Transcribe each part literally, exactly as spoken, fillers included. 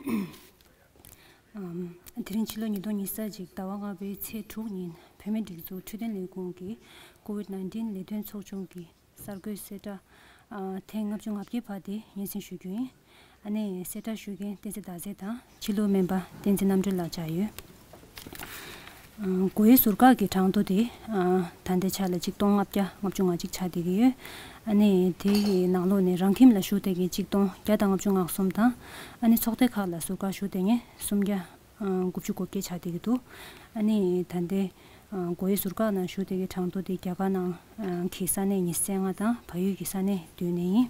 ཨམ། དེ་རིང་ཕྱི་ལོ་ཉིས་སྟོང་ཉི་ཤུ་རྩ་གཅིག་ཟླ་བ་ལྔ་པའི་ཚེས་དྲུག་ཉིན་བུད་མེད་སྒྲིག་འཛུགས་འཕྲོད་བསྟེན་ལས་ཁུངས་ཀྱི་ཀོ་ཝིད་ནའིན་ཊིན་ལས་དོན་ཚོགས་ཆུང་གི་གསར་འགོད་གསལ་བསྒྲགས། ཨ། ཐེངས་ལྔ་བཅུ་ང་བརྒྱད་པ་དེ་སྙན་སེང་ཞུ་རྒྱུ་ཡིན། ཨ་ནི་གསལ་བསྒྲགས་ཞུ་མཁན་བསྟན་འཛིན་ཟླ་མཛེས་དང་ཕྱི་ལུགས་སྨན་པ་བསྟན་འཛིན་རྣམ་གྲོལ་ལགས་བཅར་ཡོད། ཨ། འགོ་དབྱེ་ཟུར་བཀག་གི་གྲངས་ཐོ་དེ། ཨ། ད་ལྟའི་ཆ་ལ་ཆིག་སྟོང་ལྔ་བརྒྱ་ལྔ་བཅུ་ང་གཅིག་ཆགས་བསྡད་ཀྱི་ཡོད། ཨ་ནི་དེ་ཡི་ནང་ལོགས་ནས་རང་ཁྱིམ་ལ་བཞུགས་བསྡད་མཁན་ཆིག་སྟོང་བརྒྱ་དང་ལྔ་བཅུ་ང་གསུམ་དང་། ཨ་ནི་ཚོགས་སྡེ་ཁག་ལ་ཟུར་བཀག་ཞུ་བསྡད་མཁན་སུམ་བརྒྱ་དགུ་བཅུ་གོ་བརྒྱད་ཆགས་བསྡད་ཀྱི་འདུག་ཨ་ནི་ད་ལྟའི་འགོ་དབྱེ་ཟུར་བཀག་ནང་ཞུགས་བསྡད་མཁན་གྲངས་ཐོ་དེ་རྒྱ་གར་ནང་གི་ས་གནས་ཉི་ཤུ་རྩ་ལྔ་དང་བལ་ཡུལ་གྱི་ས་གནས་བདུན་ནས་ཡིན།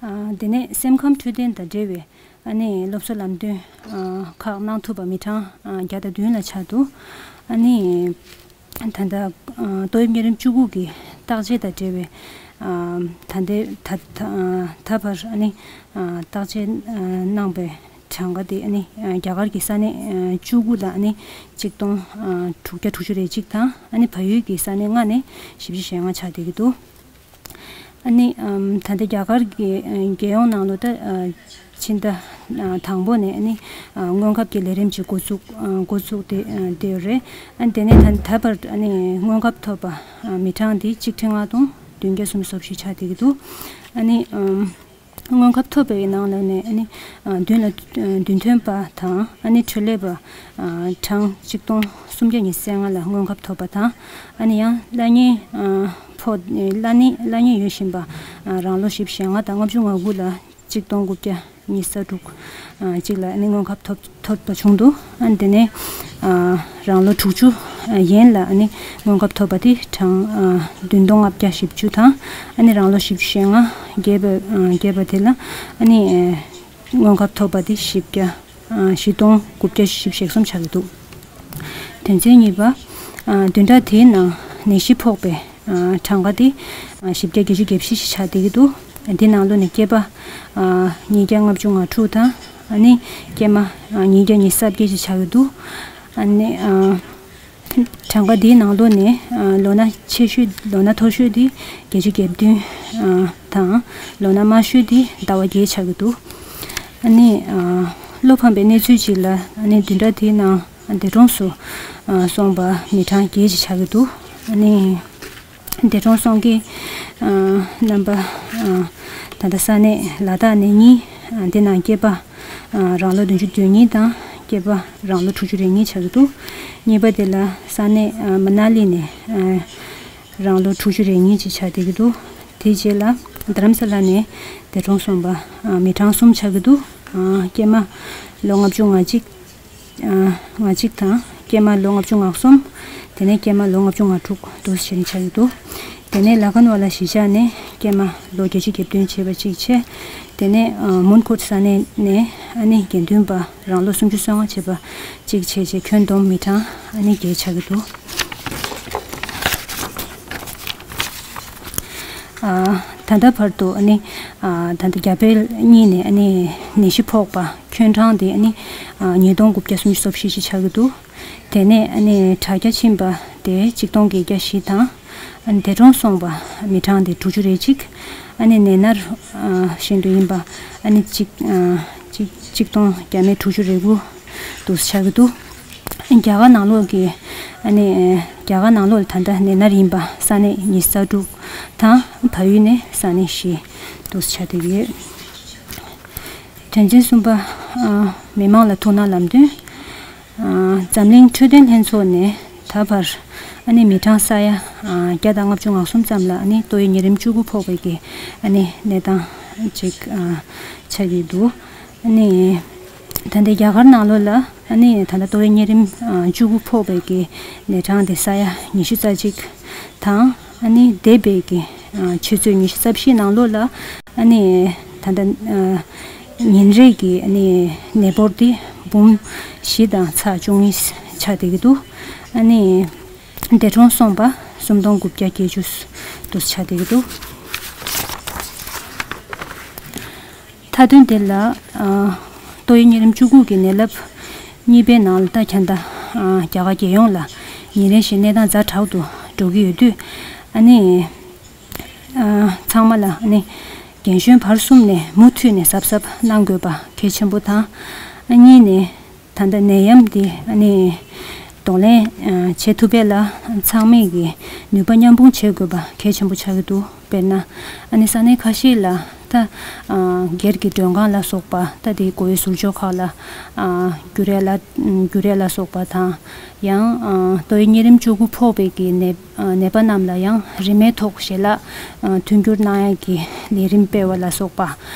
ཨ། དེ་ནས་སེམས་ཁམས་འཕྲོད་བསྟེན་དང་འབྲེལ་བའི་ཨ་ནི་སློབ་གསོ་ལམ་སྟོན། ཨ། ཁག་གནང་ཐུབ་པ་མི་གྲངས། ཨ། བརྒྱ་དང་བདུན་ལ་ཆགས་འདུག་ཨ་ནི། ད་ལྟ། ཨ། ཏོག་དབྱིབས་གཉན་རིམས་བཅུ་དགུ་གི་བརྟག་དཔྱད་དང་འབྲེལ་བའི། ཨ། ད་ལྟའི་ད་ད་ཨ། ད་བར་ཨ་ནི། ཨ། བརྟག་དཔྱད་ཨ། གནང་བའི་གྲངས་ཀ་དེ་ཨ་ནི། ཨ། རྒྱ་གར་གྱི་ས་གནས་ཨ། བཅུ་དགུ་ལ་ཨ་ནི་ཆིག་སྟོང་ཨ། དྲུག་བརྒྱ་དྲུག་ཅུ་རེ་གཅིག་དང་། ཨ་ནི་བལ་ཡུལ་གྱི་ས་གནས་ལྔ་ནས་བཞི་བཅུ་ཞེ་ལྔ་ཆགས་བསྡད་ཀྱི་འདུག་ཨ་ནི། ཨམ། ད་ལྟ་རྒྱ་གར་གྱི་ཨ། རྒྱལ་ཡོངས་ནང་ལོ་ད། ཨ། ཕྱི་ཟླ་ཨ། དང་པོ་ནས་ཨ་ནི། ཨ། སྔོན་ཁབ་ཀྱི་ལས་རིམ་ཅིག་འགོ་བཙུགས། ཨ། འགོ་བཙུགས་ཏེ་ཨ། བསྡད་ཡོད་རེད། ཨ། དེ་ནས་ད་ད་བར་ཨ་ནི་སྔོན་ཁབ་ཐོབ་པ། ཨ། མི་གྲངས་དེ་ཆིག་ཁྲི་ལྔ་སྟོང་བདུན་བརྒྱ་སུམ་ཅུ་སོ་བཞི་ཆགས་བསྡད་ཀྱི་འདུག་ཨ་ནི། ཨམ། སྔོན་ཁབ་ཐོབ་པའི་ནང་ལོགས་ནས་ཨ་ནི། ཨ། མདུན་ལ། ཨ། མདུན་ཐོན་པ་དང་ཨ་ནི་འཕྲོད་ལས་པ། ཨ། གྲངས་ཆིག་སྟོང་སུམ་བརྒྱ་ཉི་ཤུ་རྩ་ལྔ་ལ་སྔོན་ཁབ་ཐོབ་པ་དང་། ཨ་ནི་ཡང་བླ་གཉན། ཨ། ཕོག་བླ་ནི་བླ་གཉན་ཡོད་བཞིན་པ། ཨ། རང་ལོ་བཞི་བཅུ་ཞེ་ལྔ་དང་ལྔ་བཅུ་ང་དགུ་ལ་ཆིག་སྟོང་དགུ་བརྒྱ་ཉི་ཤུ་རྩ་དྲུག་ཨ། གཅིག་ལ་ཨ་ནི་སྔོན་ཁབ་ཐོབ་ཐོབ་པ་བྱུང་འདུག་ཨ། དེ་ནས། ཨ། རང་ལོ་དྲུག་ཅུ་ཡན་ལ་ཨ་ནི་སྔོན་ཁབ་ཐོབ་པ་དེ་གྲངས། ཨ། བདུན་སྟོང་ལྔ་བརྒྱ་བཞི་བཅུ་དང་། ཨ་ནི་རང་ལོ་བཞི་བཅུ་ཞེ་ལྔ་བརྒལ་བ། ཨ། བརྒལ་བ་དེ་ལ་ཨ་ནི། ཨ། སྔོན་ཁབ་ཐོབ་པ་དེ་བཞི་བརྒྱ། ཨ། བཞི་སྟོང་དགུ་བརྒྱ་བཞི་བཅུ་ཞེ་གསུམ་ཆགས་ཀྱི་འདུག་དོན་ཚན་གཉིས་པ། ཨ། བདུན་ཕྲག་དེའི་ནང་ནད་གཞི་ཕོག་པའི། ཨ། གྲངས་ཀ་དེ། ཨ། བཞི་བརྒྱ་བརྒྱད་ཅུ་གྱ་བཞི་ཞིག་ཆགས་བསྡད་ཀྱི་འདུག་འདི་ནང་ལོགས་ནས་སྐྱེས་པ། ཨ། ཉིས་བརྒྱ་ལྔ་བཅུ་ང་དྲུག་དང་། ཨ་ནི་སྐྱེས་མ། ཨ། ཉིས་བརྒྱ་ཉི་ཤུ་རྩ་བརྒྱད་ཅིག་ཆགས་ཀྱི་འདུག་ཨ་ནི། ཨ། གྲངས་ཀ་འདིའི་ནང་ལོགས་ནས། ཨ། ལོ་ན་ཆེ་ཤོས། ལོ་ན་མཐོ་ཤོས་དེ་བརྒྱད་ཅུ་གྱ་བདུན། ཨ། དང་། ལོ་ན་དམའ་ཤོས་དེ་ཟླ་བ་བརྒྱད་ཆགས་ཀྱི་འདུག་ཨ་ནི། ཨ། བློ་ཕམ་པའི་གནས་ཚུལ་ཅིག་ལ། ཨ་ནི་བདུན་ཕྲག་དེའི་ནང་འདས་གྲོངས་སུ། ཨ། སོང་པ་མི་གྲངས་བརྒྱད་ཅིག་ཆགས་ཀྱི་འདུག་ཨ་ནི། འདས་གྲོངས་སོང་མཁན། ཨ། རྣམ་པ། ཨ། ད་ལྟ་ས་གནས་ལ་དྭགས་ནས་གཉིས། ཨ། དེ་ནང་སྐྱེས་པ། ཨ། རང་ལོ་བདུན་ཅུ་དོན་གཉིས་དང་སྐྱེས་པ་རང་ལོ་དྲུག་ཅུ་རེ་གཉིས་ཆགས་ཀྱི་འདུག་གཉིས་པ་དེ་ལ་ས་གནས། ཨ། མ་ན་ལི་ནས། ཨ། རང་ལོ་དྲུག་ཅུ་རེ་གཉིས་ཅིག་ཆགས་བསྡད་ཀྱི་འདུག་དེའི་རྗེས་ལ་རྡ་རམ་ས་ལ་ནས་འདས་གྲོངས་སོང་པ། ཨ། མི་གྲངས་གསུམ་ཆགས་ཀྱི་འདུག་ཨ། སྐྱེས་མ་ལོ་ལྔ་བཅུ་ང་གཅིག་ཨ། ང་གཅིག་དང་། སྐྱེས་མ་ལོ་ལྔ་བཅུ་ང་གསུམ། དེ་ནས་སྐྱེས་མ་ལོ་ལྔ་བཅུ་ང་དྲུག་འདུག་སེ་བྱས་ནས་ཆགས་ཀྱི་འདུག་དེ་ནས་ལ་ཁན་ཝ་ལ་གཞིས་ཆགས་ནས་སྐྱེས་མ་ལོ་བརྒྱད་ཅུ་གྱ་བདུན་བྱས་པ་གཅིག་བྱས། དེ་ནས། ཨ། མོན་གྷོ་ས་གནས་ནས་ཨ་ནི་དགེ་འདུན་པ་རང་ལོ་སུམ་ཅུ་སོ་ལྔ་བྱས་པ་གཅིག་བྱས་བྱས། ཁྱོན་བསྡོམས་མི་གྲངས་ཨ་ནི་བརྒྱད་ཆགས་ཀྱི་འདུག་ཨ། ད་ལྟ་བར་དུ་ཨ་ནི། ཨ། ད་ལྟ་རྒྱ་བལ་གཉིས་ནས་ཨ་ནི་ནད་གཞི་ཕོག་པ་ཁྱོན་གྲངས་དེ་ཨ་ནི། ཨ། ཉིས་སྟོང་དགུ་བརྒྱ་སུམ་ཅུ་སོ་བཞི་ཞིག་ཆགས་ཀྱི་འདུག་དེ་ནས་ཨ་ནི་དྲག་སྐྱེད་ཕྱིན་པ་དེ་ཆིག་སྟོང་བརྒྱད་བརྒྱ་བཞི་དང་། ཨ་ནི་འདས་གྲོངས་སོང་པ་མི་གྲངས་དེ་དྲུག་ཅུ་རེ་གཅིག་ཨ་ནི་ནད་མནར། ཨ། བཞིན་དུ་ཡིན་པ་ཨ་ནི་གཅིག་ཨ། གཅིག་གཅིག་སྟོང་བརྒྱ་མེད་དྲུག་ཅུ་རེ་དགུ་འདུག་སེ་ཆགས་ཀྱི་འདུག་རྒྱ་གར་ནང་ལོགས་ཀྱི་ཨ་ནི། རྒྱ་གར་ནང་ལོགས་ལ་ད་ལྟ་ནད་མནར་ཡིན་པ་ས་གནས་ཉི་ཤུ་རྩ་དྲུག་དང་། བལ་ཡུལ་ནས་ས་གནས་བཞི་འདུག་སེ་ཆགས་བསྡད་ཡོད། དོན་ཚན་གསུམ་པ། ཨ། མི་མང་ལ་ཐུགས་སྣང་ལམ་སྟོན། ཨ། འཛམ་གླིང་འཕྲོད་བསྟེན་ལྷན་ཚོགས་ནས་ད་བར་ཨ་ནི་མི་གྲངས་ས་ཡ། ཨ། བརྒྱ་དང་ལྔ་བཅུ་ང་གསུམ་ཙམ་ལ་ཨ་ནི་ཏོག་དབྱིབས་གཉན་རིམས་བཅུ་དགུ་ཕོག་པའི་གི་ཨ་ནི་གནས་སྟངས་ཅིག་ཨ། ཆགས་ཀྱི་འདུག་ཨ་ནི་ད་ལྟ་རྒྱ་གར་ནང་ལོགས་ལ་ཨ་ནི་ད་ལྟ་ཏོག་དབྱིབས་གཉན་རིམས། ཨ། བཅུ་དགུ་ཕོག་པའི་གི་གནས་གྲངས་དེ་ས་ཡ་ཉི་ཤུ་རྩ་གཅིག་དང་། ཨ་ནི་འདས་པའི་གི། ཨ། ཆུ་ཚོད་ཉི་ཤུ་རྩ་བཞིའི་ནང་ལོགས་ལ་ཨ་ནི་ད་ལྟ། ཨ། ཉིན་རེ་གི་ཨ་ནི་ནད་འབོར་དེ་འབུམ་བཞི་དང་ཚེག་བཅུ་གཉིས་ཆགས་བསྡད་ཀྱི་འདུག་ཨ་ནི་འདས་གྲོངས་སོང་པ་སུམ་སྟོང་དགུ་བརྒྱ་བརྒྱད་ཅུ་འདུག་སེ་ཆགས་བསྡད་ཀྱི་འདུག་མཐའ་དོན་དེ་ལ། ཨ། ཏོག་དབྱིབས་གཉན་རིམས་བཅུ་དགུ་གི་ནད་རླབས་གཉིས་པའི་ནང་ལ་ད་ཁྱོན་བསྡོམས། ཨ། རྒྱ་གར་རྒྱལ་ཡོངས་ལ་ཉིན་རེ་བཞིན་གནས་སྟངས་ཛ་དྲག་ཏུ་འགྲོ་གི་ཡོད་དུས། ཨ་ནི། ཨ། ཚང་མ་ལ་ཨ་ནི་ རྒན་གཞོན་བར་གསུམ་ནས་མུ་མཐུད་ནས་གཟབ་གཟབ་གནང་དགོས་པ་གལ་ཆེན་པོ་དང་། ཨ་གཉིས་ནས་ད་ལྟ་ནད་ཡམས་འདི་ཨ་ནི་གདོང་ལེན་ཨ་བྱེད་ཐུབ་པ་ལ་ཚང་མས་ཀྱི་ནུས་པ་མཉམ་སྤུངས་བྱེད་དགོས་པ་གལ་ཆེན་པོ་ཆགས་ཀྱི་འདུག་དཔེར་ན་ཨ་ནི་ས་གནས་ཁ་ཤས་ལ་ད་ཨ་སྒེར་གྱི་མགྲོན་ཁང་ལ་སོགས་པ། ད་དེ་སྒོ་ཡི་ཟུར་ཕྱོགས་ཁག་ལ་ཨ་འགྱུར་ར་ལ་འགྱུར་ར་ལ་སོགས་པ་དང་། ཡང་ཨ་ཏོག་དབྱིབས་གཉན་རིམས་བཅུ་དགུ་ཕོག་པའི་གི་ནད་ཨ་ནད་པ་རྣམས་ལ་ཡང་རིན་མེད་ཐོག་ཞལ་ལག་ཨ་མཐུན་འགྱུར་གནང་ཡག་གི་ལས་རིམ་སྤེལ་བ་ལ་སོགས་པ།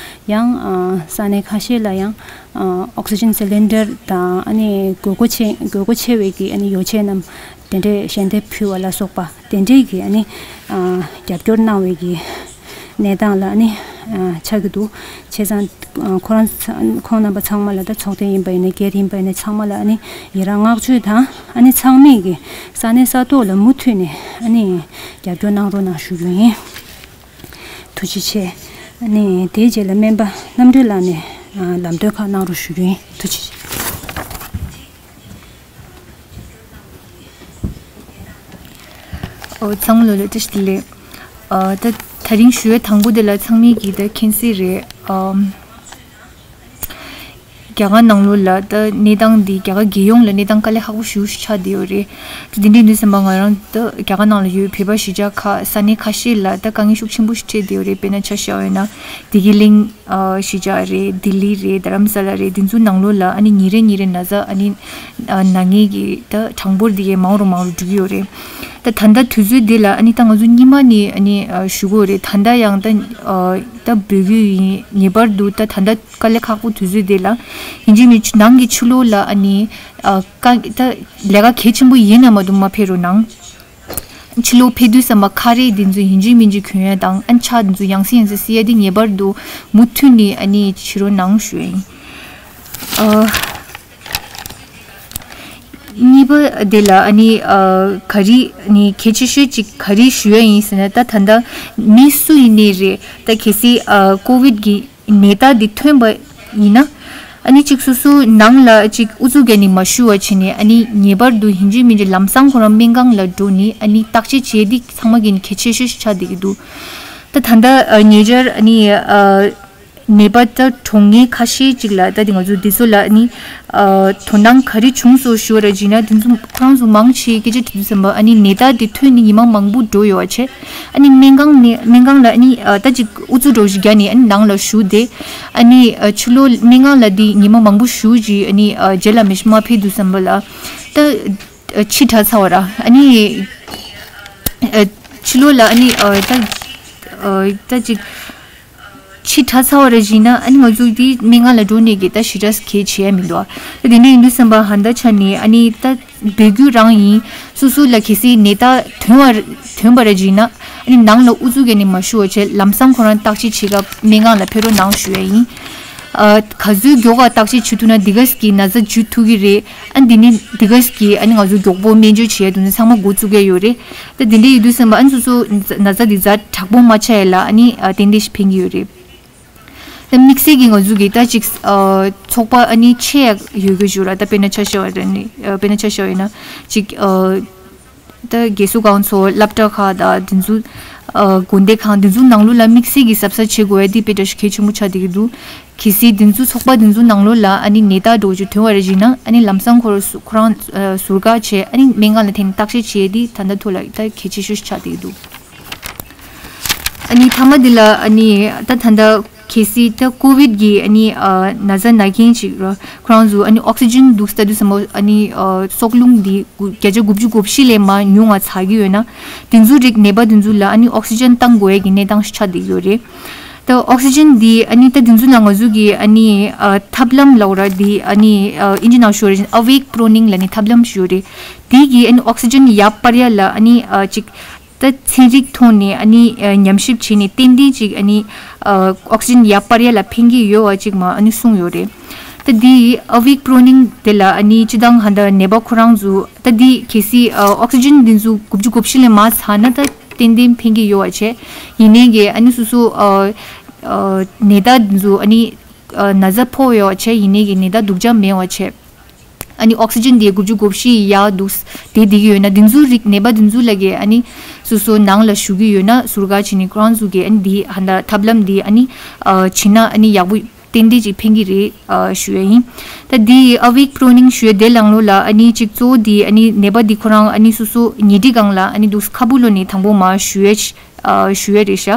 ཡང་ཨ་ས་གནས་ཁ་ཤས་ལ་ཡང་ཨ་ཨོག་སི་ཇན་སི་ལིན་ཌར་དང་། ཨ་ནི་དགོས་མཁོ་ཆེ་དགོས་མཁོ་ཆེ་བའི་གི་ཨ་ནི་ཡོ་བྱད་རྣམས་དེ་འདྲའི་ཞལ་འདེབས་ཕུལ་བ་ལ་སོགས་པ། དེ་འདྲའི་གི་ཨ་ནི་ཨ་རྒྱབ་སྐྱོར་གནང་བའི་གི་གནས་སྟངས་ལ་ཨ་ནི་ཨ་ཆགས་ཀྱི་འདུག་བྱས་ཙང་ཨ་ཁོ་རང་ཚ་ཁོང་རྣམ་པ་ཚང་མ་ལ། ད་ཚོགས་སྡེ་ཡིན་པ་ཡིན་ན་སྒེར་ཡིན་པ་ཡིན་ན་ཚང་མ་ལ་ཨ་ནི་ཡི་རང་བསྔགས་བརྗོད་དང་། ཨ་ནི་ཚང་མས་གི་ས་གནས་ས་ཐོག་ལ་མུ་མཐུད་ནས་ཨ་ནི་རྒྱབ་སྐྱོར་གནང་རོགས་གནང་ཞུ་རྒྱུ་ཡིན། ཐུགས་རྗེ་ཆེ། ཨ་ནི་དེའི་རྗེས་ལ་སྨན་པ་རྣམ་གྲོལ་ལགས་ནས་ཨ་ལམ་སྟོན་ཁག་གནང་རོགས་ཞུ་རྒྱུ་ཡིན། ཐུགས་རྗེ་ཆེ། ཨོ་ཚང་མ་ལོ་ལ་བཀྲ་ཤིས་བདེ་ལེགས། ཨ་ད་དེ་རིང་ཞུ་ཡ་དང་པོ་དེ་ལ་ཚང་མས་ཀྱིས་ད་མཁྱེན་གསལ་རེད། ཨམ་རྒྱ་གར་ནང་ལོགས་ལ་ད་གནས་སྟངས་འདི་རྒྱ་གར་རྒྱལ་ཡོངས་ལ་གནས་སྟངས་དཀའ་ལས་ཁག་པོ་ཞེ་པོ་ཞིག་ཆགས་བསྡད་ཡོད་རེད། ད་དེ་འདྲ་ཡིན་དུས་ཙམ་པ་ང་རང་ད་རྒྱ་གར་ནང་ལ་ཡོད་བོད་པ་གཞིས་ཆགས་ཁག་ས་གནས་ཁ་ཤས་ལ་ད་དཀའ་ངལ་ཤུགས་ཆེན་པོ་ཞིག་འཕྲད་བསྡད་ཡོད་རེད། དཔེར་ན་ཆ་བཞག་ཡོད་ན་བདེ་སྐྱིད་གླིང་ཨ་གཞིས་ཆགས་རེད། ལྡི་ལི་རེད། རྡ་རམ་ས་ལ་རེད། དེ་ཚོའི་ནང་ལོགས་ལ་ཨ་ནི་ཉིན་རེ་ཉིན་རེ་ན་ཚ་ཨ་ནི་ཨ་ན་མཁན་གྱི་ད་གྲངས་འབོར་འདི་གས་མང་རུ་མང་རུ་འགྲོ་གི་ཡོད་རེད། ད་ད་ལྟ་དུས་ཚོད་འདི་ལ་ཨ་ནི་ད་ང་ཚོ་སྔོན་མ་ནས་ཨ་ནི་ཨ་ཞུ་གི་ཡོད་རེད། ད་ལྟ་ཡང་ད་ཨ་ད་འབོད་སྐུལ་ཡིན། ངེས་པར་དུ་ད་ད་ལྟ་དཀའ་ལས་ཁག་པོ་དུས་ཚོད་འདི་ལ་ཡིན་གཅིག་མིན་གཅིག་ནང་གི་ཕྱི་ལོགས་ལ་ཨ་ནི་ཨ་ཀ་ད་ལས་ཀ་གལ་ཆེན་པོ་ཡིན་ན་མ་གཏོགས་མ་ཕེབས་རོགས་གནང་། ཕྱི་ལོགས་ཕེབས་དུས་ཙམ་པ་ཁ་རས་འདི་ཚོ་ཡིན་གཅིག་མིན་གཅིག་གྱོན་ཡ་དང་། ཨ་ཕྱག་འདི་ཚོ་ཡང་སེ་ཡང་སེ་བསིལ་ཡ་འདི་ངེས་པར་དུ་མུ་མཐུད་ནས་ཨ་ནི་བྱེད་རོགས་གནང་ཞུ་ཡ་ཡིན། ཨ་གཉིས་པ་དེ་ལ་ཨ་ནི་ཨ་ག་རེ་ནི་གལ་ཆེ་ཤོས་ཅིག་ག་རེ་ཞུ་ཡ་ཡིན་ཟེར་ན། ད་ད་ལྟ་མི་སུ་ཡིན་ནའི་རེད། ད་གལ་སྲིད་ཨ་ཀོ་ཝིད་ཀྱི་ནད་རྟགས་འདི་ཐོན་པ་ཡིན་ན། ཨ་ནི་གཅིག་སོ་སོ་ནང་ལ་གཅིག་ཨུ་ཚུགས་བརྒྱབ་ནས་མ་བཞུགས་པ་བྱས་ནས། ཨ་ནི་ངེས་པར་དུ་ཡིན་གཅིག་མིན་གཅིག་ལམ་སང་ཁོ་རང་སྨན་ཁང་ལ་འགྲོ་ནས་ཨ་ནི་བརྟག་དཔྱད་བྱེད་ཡ་འདི་ཚང་མ་གི་ནི་གལ་ཆེ་ཤོས་ཤིག་ཆགས་བསྡད་ཀྱི་འདུག་ད་ད་ལྟ་ཨ་ཉེ་ཆར་ཨ་ནི་ཨ་ནད་པ་ད་གྲོངས་མཁན་ཁ་ཤས་ཅིག་ལ། ད་དེ་ང་ཚོ་འདི་ཚོ་ལ་ཨ་ནི་ཨ་དོ་སྣང་ག་རེ་བྱུང་སོང་ཞུ་བ་ར་བྱས་ན། དེ་ཚོ་ཁོ་རང་ཚོ་མང་ཆེ་སྐད་ཆ་དྲིས་དུས་ཙམ་པ་ཨ་ནི་ནད་རྟགས་དེ་ཐོན་ནས་ཉི་མ་མང་པོ་འགྲོ་ཡོད་པ་བྱས། ཨ་ནི་སྨན་ཁང་ནས་སྨན་ཁང་ལ་ཨ་ནི་ཨ་ད་ཅིག་ཨུ་ཚུགས་འདྲ་བོ་ཞིག་བརྒྱབ་ནས་ཨ་ནི་ནང་ལ་བཞུགས་བསྡད། ཨ་ནི་ཨ་ཕྱི་ལོགས་སྨན་ཁང་ལ་དེ་ཉི་མ་མང་པོ་བཞུགས་རྗེས་ཨ་ནི་ཨ་རྗེས་ལ་མི་ཤི་མ་ཕེབས་དུས་ཙམ་པ་ལ་ད་ཨ་ཕྱི་དྲགས་ཚར་བ་ར། ཨ་ནི་ཨ་ཕྱི་ལོགས་ལ་ཨ་ནི་ཨ་ད་ཨ་ད་ཅིག་ཕྱི་དྲགས་ཚར་བ་ར་བྱས་ན་ཨ་ནི་ང་ཚོ་དེ་སྨན་ཁང་ལ་འགྲོ་ནས་གི་ད་ཞེ་དྲག་གལ་ཆེ་ཡ་མི་འདུག་ཨ་ད་དེ་འདྲ་ཡིན་དུས་ཙམ་པ་ཧ་ད་ཆ་ནས་ཨ་ནི་ད་འབོད་སྐུལ་རང་ཡིན། སོ་སོ་ལ་གལ་སྲིད་ནད་རྟགས་ཐོན་བ་ཐོན་པ་ར་བྱས་ན་ཨ་ནི་ནང་ལ་ཨུ་ཚུགས་བརྒྱབ་ནས་མ་བཞུགས་པ་བྱས། ལམ་སང་ཁོ་རང་བརྟག་དཔྱད་བྱེད་སྐབས་སྨན་ཁང་ལ་ཕེབས་རོགས་གནང་ཞུ་ཡ་ཡིན། ཨ་ག་ཚོད་མགྱོགས་ག་བརྟག་དཔྱད་བྱེད་ཐུབ་ན་དེ་ག་ཙམ་གྱིས་ན་ཚ་འཇུ་ཐུབ་ཀྱི་རེད། ཨ་འདི་ནི་དེ་ག་ཙམ་གྱིས་ཨ་ནི་ང་ཚོ་མགྱོགས་པོ་སྨན་བཅོས་བྱེད་ཡ་དེ་ཚོ་ཚང་མ་འགོ་བཙུགས་ཀྱི་ཡོད་རེད། ད་དེ་འདྲ་ཡོད་དུས་ཙམ་པ་ཨ་ནི་སོ་སོ་ན་ཚ་འདི་ཛ་དྲག་པོ་མ་ཆགས་ཡ་ལ་ཨ་ནི་ཨ་ཏན་ཏན་ཞིག་ཕན་གྱི་ཡོད་རེད། ད་དམིགས་བསལ་གྱི་ང་ཚོ་གི་ད་ཅིག་ཨ་ཚོགས་པ་ཨ་ནི་ཆེ་ཡ་ཡོད་དགོས་ཞུ་ར། ད་དཔེར་ན་ཆ་བཞག་པ་ཡིན་ན་ཨ་དཔེར་ན་ཆ་བཞག་པ་ཡིན་ན་ཅིག་ཨ་ད་རྒས་གསོ་ཁང་ཚོ་སློབ་གྲྭ་ཁག་དང་དེ་ཚོ་ཨ་དགོན་སྡེ་ཁང་དེ་ཚོ་ནང་ལོགས་ལ་དམིགས་བསལ་གྱི་གཟབ་གཟབ་བྱེད་དགོས་ཡ་དེ་དཔེ་འདྲ་ཞིག་གལ་ཆེན་པོ་ཆགས་བསྡད་ཀྱི་འདུག་གལ་སྲིད་དེ་ཚོ་ཚོགས་པ་དེ་ཚོ་ནང་ལོགས་ལ་ཨ་ནི་ནད་རྟགས་འདྲ་བོ་ཅིག་ཐོན་པ་ར་བྱས་ན་ཨ་ནི་ལམ་སང་ཁོ་རང་ཁོ་རང་ཨ་ཟུར་བཀག་བྱས་ཨ་ནི་སྨན་ཁང་ལ་འཐེན་བརྟག་དཔྱད་བྱེད་ཡ་དེ་ད་ལྟ་ཐོག་ལ་ད་གལ་ཆེ་ཤོས་ཤིག་ཆགས་བསྡད་ཀྱི་འདུག་ཨ་ནི་མཐའ་མ་འདི་ལ་ཨ་ནི་ད་ད་ལྟ་གལ་སྲིད་ད་ཀོ་ཝིད་ཀྱི་ཨ་ནི་ཨ་ན་ཚ་ན་མཁན་ཅིག་ར་ཁོ་རང་ཚོ་ཨ་ནི་ཨོག་སི་ཇན་འདུག་ལྟ་དུས་ཙམ་པ་ཨ་ནི་ཨ་སྲོག་རླུང་འདི་དགུ་བརྒྱ་ཆ་དགུ་བཅུ་གོ་བཞི་ལས་མར་ཉུང་བ་ཚར་གྱི་ཡོད་ན། དེ་ཚོ་རིགས་ནད་པ་དེ་ཚོ་ལ་ཨ་ནི་ཨོག་སི་ཇན་བཏང་དགོས་ཡ་གི་གནས་སྟངས་ཤིག་ཆགས་བསྡད་ཡོད་རེད། ད་ཨོག་སི་ཇན་འདི་ཨ་ནི་ད་དེ་ཚོ་ལ་ང་ཚོ་གི་ཨ་ནི་ཨ་ཐབས་ལམ་ལབ་ར་འདི་ཨ་ནི་ཨ་ཨིན་ཇི་ནང་ཞུ་བ་རེད། ཨ་ཝེག་པོ་རོ་ནིང་ལབ་ནི་ཐབས་ལམ་ཞིག་ཡོད་རེད། དེ་གི་ཨ་ནི་ཨོག་སི་ཇན་ཡར་སྤར་ཡ་ལ་ཨ་ནི་ཨ་ཅིག་ད་ཚན་རིག་ཐོག་ནས་ཨ་ནི་ཨ་ཉམས་ཞིབ་བྱས་ནས་ཏན་ཏན་ཅིག་ཨ་ནི་ཨ་ཨོག་སི་ཇན་ཡར་སྤར་ཡ་ལ་ཕན་གྱི་ཡོད་པ་ཅིག་མ་ཨ་ནི་གསུངས་ཡོད་རེད། ད་འདི་ཨ་ཝེག་པོ་རོ་ནིང་དེ་ལ་ཨ་ནི་སྤྱིར་བཏང་ཧ་ད་ནད་པ་ཁོ་རང་ཚོ་ད་འདི་གལ་སྲིད་ཨ་ཨོག་སི་ཇན་འདི་ཚོ་དགུ་བཅུ་གོ་བཞི་ལས་མར་ཚར་ན་ད་ཏན་ཏན་ཕན་གྱི་ཡོད་པ་བྱས། ཡིན་ནའི་གི་ཨ་ནི་སོ་སོ་ཨ་ཨ་ནད་རྟགས་འདི་ཚོ་ཨ་ནི་ཨ་ན་ཚ་ཕོག་ཡོད་པ་བྱས། ཡིན་ནའི་གི་ནད་རྟགས་སྡུག་ཅག་མེད་པ་བྱས། ཨ་ནི་ཨོག་སི་ཇན་དེ་དགུ་བཅུ་གོ་བཞི་ཡར་འདུག་དེ་བསྡད་ཀྱི་ཡོད་ན། དེ་ཚོ་རིགས་ནད་པ་དེ་ཚོ་ལ་གི་ཨ་ནི་སོ་སོ་ནང་ལ་བཞུགས་ཀྱི་ཡོད་ན་ཟུར་བཀག་བྱས་ནས་ཁོ་རང་ཚོ་གི་ཨ་ནི་དེ་ཧ་ད་ཐབས་ལམ་དེ་ཨ་ནི་བྱས་ན་ཨ་ནི་ཡག་པོ་ཏན་ཏན་ཅིག་ཕན་གྱི་རེད་ཞུ་ཡ་ཡིན། ད་དེ་ཨ་ཝིག་པོ་རོ་ནིང་ཞུ་ཡ་དེ་ལང་ལོ་ལ་ཨ་ནི་གཅིག་གཙོ་བོ་དེ་ཨ་ནི་ནད་པ་དེ་ཁོ་རང་ཨ་ནི་སོ་སོ་ཉལ་ཁྲི་སྒང་ལ་ཨ་ནི་འདུག་ཁ་སྦུག་ལོག་ནས་དང་པོ་མར་བཞུ་ཡ་ཞུ་ཡ་རེད་ཤག་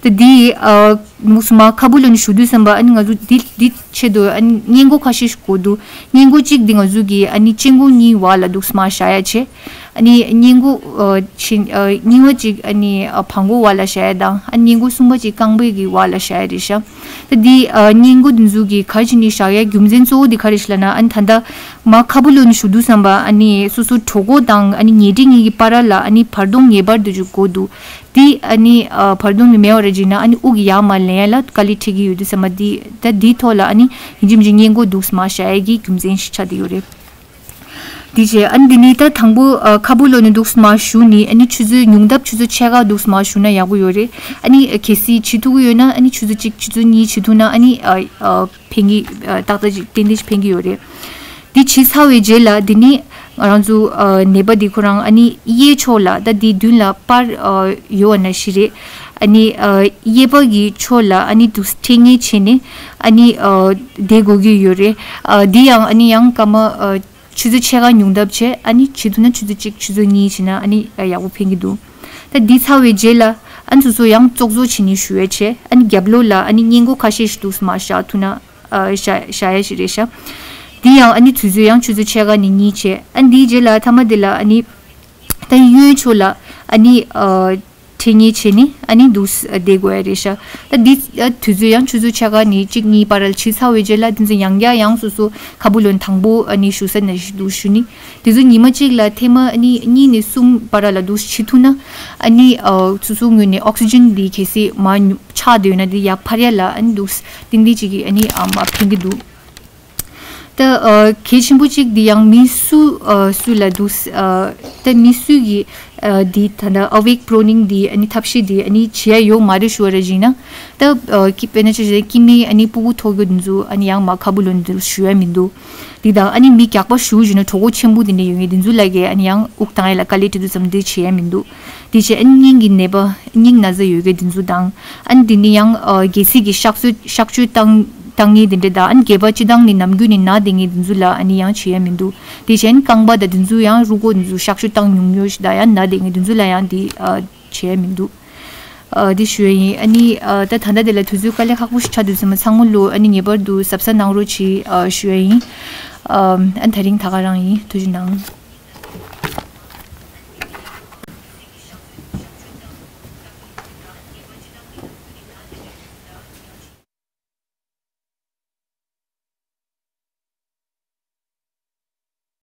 ད་དེ་ཨ་མུག་སུ་མ་ཁ་སྦུག་ལོག་ནས་བཞུ་དུས་ཙམ་པ་ཨ་ནི་ང་ཚོ་དེ་དེ་ཆེད་དུ་ཨ་ནི་སྔས་མགོ་ཁ་ཤས་ཤིག་དགོས་འདུག་སྔས་མགོ་གཅིག་དེ་ང་ཚོ་གི་ཨ་ནི་སྤྱི་མགོ་གཉིས་བར་ལ་འདུག་སུ་མ་བཞག་ཡ་བྱས། ཨ་ནི་སྔས་མགོ་ཨ་ཆེ་ཨ་གཉིས་པ་གཅིག་ཨ་ནི་ཨ་བར་མགོ་བར་ལ་བཞག་ཡ་དང་། ཨ་ནི་སྔས་མགོ་གསུམ་པ་གཅིག་རྐང་པའི་གི་བར་ལ་བཞག་ཡ་རེད་ཤག་ད་འདི་ཨ་སྔས་མགོ་འདི་ཚོ་གི་ག་རེ་བྱས་ནས་བཞག་ཡ་རྒྱུ་མཚན་གཙོ་བོ་འདི་ག་རེ་ཞིག་ལབ་ན། ཨ་ནི་ད་ལྟ་མར་ཁ་སྦུག་ལོག་ནས་བཞུ་དུས་ཙམ་པ་ཨ་ནི་སོ་སོ་གྲོད་ཁོག་དང་ཨ་ནི་ཉལ་ཁྲི་གཉིས་ཀྱི་བར་ལ་ཨ་ནི་བར་སྟོང་ངེས་པར་དུ་ཅིག་དགོས་འདུག་འདི་ཨ་ནི་ཨ་བར་སྟོང་འདི་མེད་པ་རེད་བྱས་ན་ཨ་ནི་དབུགས་ཡར་མར་ལེན་ཡ་ལ་དཀའ་ལས་འཕྲད་ཀྱི་ཡོད་དུས་ཙམ་པ་འདི་ད་འདིའི་ཐོག་ལ་ཨ་ནི་ཡིན་གཅིག་མིན་གཅིག་སྔས་མགོ་འདུག་སུ་མ་བཞག་ཡ་གི་རྒྱུ་མཚན་ཞིག་ཆགས་བསྡད་ཡོད་རེད། དེ་རྗེས་ཨ་ནི་འདི་ནི་ད་དང་པོ་ཨ་ཁ་སྦུག་ལོག་ནས་འདུག་སུ་མར་བཞུ་ནི་ཨ་ནི་ཆུ་ཚོད་ཉུང་མཐའ་ཆུ་ཚོད་ཕྱེད་ཀ་འདུག་སུ་མར་བཞུ་ན་ཡག་པོ་ཡོད་རེད། ཨ་ནི་གལ་སྲིད་བྱེད་ཐུབ་ཀྱི་ཡོད་ན་ཨ་ནི་ཆུ་ཚོད་གཅིག་ཆུ་ཚོད་གཉིས་བྱེད་ཐུབ་ན་ཨ་ནི་ཨ་ཨ་ཕན་གྱི་ཨ་ཏག་ཏག་ཅིག་ཏན་ཏན་ཅིག་ཕན་གྱི་ཡོད་རེད། འདི་བྱས་ཚར་བའི་རྗེས་ལ་འདི་ནི་ང་རང་ཚོ་ཨ་ནད་པ་འདི་ཁོ་རང་ཨ་ནི་གཡས་ཕྱོགས་ལ་ད་འདི་མདུན་ལ་པར་ཨ་ཡོད་པ་ནང་བཞིན་རེད། ཨ་ནི་ཨ་གཡས་པ་གི་ཕྱོགས་ལ་ཨ་ནི་འདུག་སེ་འཐེན་ངེས་བྱས་ནས་ཨ་ནི་ཨ་བསྡད་དགོས་ཀྱི་ཡོད་རེད། ཨ་འདི་ཡང་ཨ་ནི་ཡང་སྐར་མ་ཨ་ཆུ་ཚོད་ཕྱེད་ཀ་ཉུང་མཐའ་བྱས། ཨ་ནི་བྱེད་ཐུབ་ན་ཆུ་ཚོད་གཅིག་ཆུ་ཚོད་གཉིས་བྱས་ན་ཨ་ནི་ཡག་པོ་ཕན་གྱི་འདུག་ད་འདི་ཚར་བའི་རྗེས་ལ་ཨ་ནི་སོ་སོ་ཡང་ཙོག་ཙོག་བྱས་ནས་བཞུ་ཡ་བྱས། ཨ་ནི་རྒྱབ་ལོགས་ལ་ཨ་ནི་སྔས་མགོ་ཁ་ཤས་ཤིག་འདུག་སེ་མར་བཞག་ཐུབ་ན་ཨ་བཞག་བཞག་ཡ་ཞིག་རེད་ཤག་འདི་ཡང་ཨ་ནི་དུས་ཚོད་ཡང་ཆུ་ཚོད་ཕྱེད་ཀ་ནས་གཉིས་བྱས། ཨ་ནི་འདིའི་རྗེས་ལ་མཐའ་མ་འདི་ལ་ཨ་ནི་ད་གཡོན་ཕྱོགས་ལ་ཨ་ནི་ཨ། འཐེན་ངེས་བྱས་ནས་ཨ་ནི་འདུག་སེ་བསྡད་དགོས་ཡ་རེད་ཤག་ད་འདི་ཨ་དུས་ཚོད་ཡང་ཆུ་ཚོད་ཕྱེད་ཀ་ནས་གཅིག་གཉིས་བར་ལ་བྱས་ཚར་བའི་རྗེས་ལ་དེ་ཚོ་ཡང་བསྐྱར་ཡང་སོ་སོ་ཁ་སྦུག་ལོག་ནས་དང་པོ་ཨ་ནི་བཞུགས་ས་ནང་བཞིན་འདུག་སེ་བཞུགས་ནས། དེ་ཚོ་ཉི་མ་གཅིག་ལ་ཐེངས་མ་ཨ་ནི་གཉིས་ནས་གསུམ་བར་ལ་འདུག་སེ་བྱེད་ཐུབ་ན་ཨ་ནི་ཨ་སོ་སོའི་ངོས་ནས་ཨོག་སི་ཇན་འདི་གལ་སྲིད་མར་ཉུ་ཆག་བསྡད་ཡོད་ན་དེ་ཡར་འཕར་ཡ་ལ་ཨ་ནི་འདུག་སེ་ཏན་ཏན་ཅིག་གིས་ཨ་ནི་ཨ་མ་ཕན་གྱི་འདུག་ད་ཨ་གལ་ཆེན་པོ་གཅིག་འདི་ཡང་མི་སུ་ཨ་སུ་ལ་འདུག་ཨ་ད་མི་སུ་གིས་ཨ་འདི་ད་ལྟ་ཨ་ཝིག་པོ་རོ་ནིང་འདི་ཨ་ནི་ཐབས་ཤེས་འདི་ཨ་ནི་བྱེད་ཡ་ཡོད་མ་རེད་ཞུ་བ་རེད་བྱས་ན། ད་ཨ་ཀི་དཔེར་ན་ཆ་བཞག་ན་སྐྱེ་དམན་ཨ་ནི་སྤུ་གུ་ཐོགས་རྒྱུ་འདི་ཚོ་ཨ་ནི་ཡང་མར་ཁ་སྦུག་ལོག་ནས་འདུག་སེ་བཞུ་ཡ་མི་འདུག་འདི་དང་ཨ་ནི་མི་རྒྱགས་པ་ཞུ་བྱས་ན་གྲོད་ཁོག་ཆེན་པོ་དེ་འདྲ་ཡོད་མཁན་འདི་ཚོ་ལ་གི་ཨ་ནི་ཡང་དབུགས་བཏང་ཡ་ལ་དཀའ་ལས་འཕྲད་དུས་ཙམ་འདི་བྱེད་ཡ་མི་འདུག་དེ་བྱས་ཨ་ནི་སྙིང་གི་ནད་པ་སྙིང་ན་ཚ་ཡོད་མཁན་འདི་ཚོ་དང་། ཨ་ནི་འདི་ནི་ཡང་ཨ་གལ་སྲིད་ཀྱི་གཤག་བཅོས་གཤག་བཅོས་བཏང་བཏང་མཁན་དེ་འདྲ་དང་། ཨ་ནི་སྒལ་པ་སྤྱིར་བཏང་ནས་ནམ་རྒྱུན་ནས་ན་བསྡད་མཁན་དེ་ཚོ་ལ་ཨ་ནི་ཡང་བྱེད་ཡ་མི་འདུག་དེ་བྱས་ཨ་ནི་རྐང་པ་དང་དེ་ཚོ་ཡང་རུས་ཁོག་དེ་ཚོ་གཤག་བཅོས་བཏང་མྱོང་མྱོང་ཞིག་དང་ཡང་ན་བསྡད་མཁན་དེ་ཚོ་ལ་ཡང་འདི་ཨ་བྱེད་ཡ་མི་འདུག་ཨ་འདི་ཞུ་ཡ་ཡིན། ཨ་ནི་ཨ་ད་ད་ལྟ་དེ་ལ་དུས་ཚོད་དཀའ་ལས་ཁག་པོ་ཞིག་ཆགས་དུས་ཙམ་པ་ཚང་མ་ལོ་ཨ་ནི་ངེས་པར་དུ་གཟབ་གཟབ་གནང་རོགས་གྱིས་ཨ་ཞུ་ཡ་ཡིན། ཨ་ཨ་ད་རིང་ད་ག་རང་ཡིན། ཐུགས་རྗེ་གནང་།